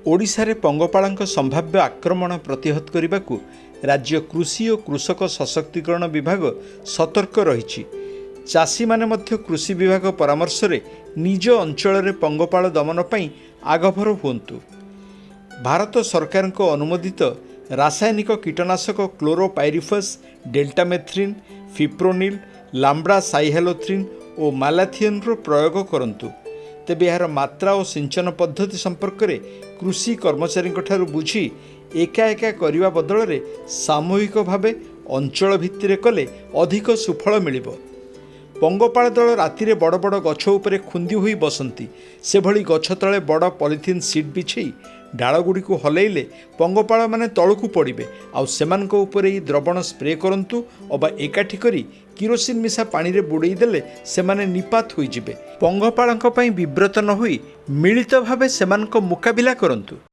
ଓଡ଼ିଶାରେ ପଙ୍ଗପାଳଙ୍କ ସମ୍ଭାବ୍ୟ ଆକ୍ରମଣ ପ୍ରତିହତ କରିବାକୁ ରାଜ୍ୟ କୃଷି ଓ କୃଷକ ସଶକ୍ତିକରଣ ବିଭାଗ ସତର୍କ ରହିଛି। ଚାଷୀମାନେ ମଧ୍ୟ କୃଷି ବିଭାଗ ପରାମର୍ଶରେ ନିଜ ଅଞ୍ଚଳରେ ପଙ୍ଗପାଳ ଦମନ ପାଇଁ ଆଗଭର ହୁଅନ୍ତୁ। ଭାରତ ସରକାରଙ୍କ ଅନୁମୋଦିତ ରାସାୟନିକ କୀଟନାଶକ କ୍ଲୋରୋପାଇରିଫସ୍, ଡେଲ୍ଟାମେଥ୍ରିନ୍, ଫିପ୍ରୋନିଲ୍, ଲାମ୍ବ୍ଡା ସାଇହାଲୋଥ୍ରିନ୍ ଓ ମାଲାଥିଅନ୍ର ପ୍ରୟୋଗ କରନ୍ତୁ। ତେବେ ଏହାର ମାତ୍ରା ଓ ସିଞ୍ଚନ ପଦ୍ଧତି ସମ୍ପର୍କରେ କୃଷି କର୍ମଚାରୀଙ୍କଠାରୁ ବୁଝି ଏକା ଏକା କରିବା ବଦଳରେ ସାମୂହିକ ଭାବେ ଅଞ୍ଚଳ ଭିତ୍ତିରେ କଲେ ଅଧିକ ସୁଫଳ ମିଳିବ। ପଙ୍ଗପାଳ ଦଳ ରାତିରେ ବଡ଼ ବଡ଼ ଗଛ ଉପରେ ଖୁନ୍ଦି ହୋଇ ବସନ୍ତି। ସେଭଳି ଗଛ ତଳେ ବଡ଼ ପଲିଥିନ୍ ସିଟ୍ ବିଛେଇ ଡାଳଗୁଡ଼ିକୁ ହଲେଇଲେ ପଙ୍ଗପାଳମାନେ ତଳକୁ ପଡ଼ିବେ। ଆଉ ସେମାନଙ୍କ ଉପରେ ଏହି ଦ୍ରବଣ ସ୍ପ୍ରେ କରନ୍ତୁ ଅବା ଏକାଠି କରି କିରୋସିନ ମିଶା ପାଣିରେ ବୁଡ଼େଇ ଦେଲେ ସେମାନେ ନିପାତ ହୋଇଯିବେ। ପଙ୍ଗପାଳଙ୍କ ପାଇଁ ବିବ୍ରତ ନ ହୋଇ ମିଳିତ ଭାବେ ସେମାନଙ୍କ ମୁକାବିଲା କରନ୍ତୁ।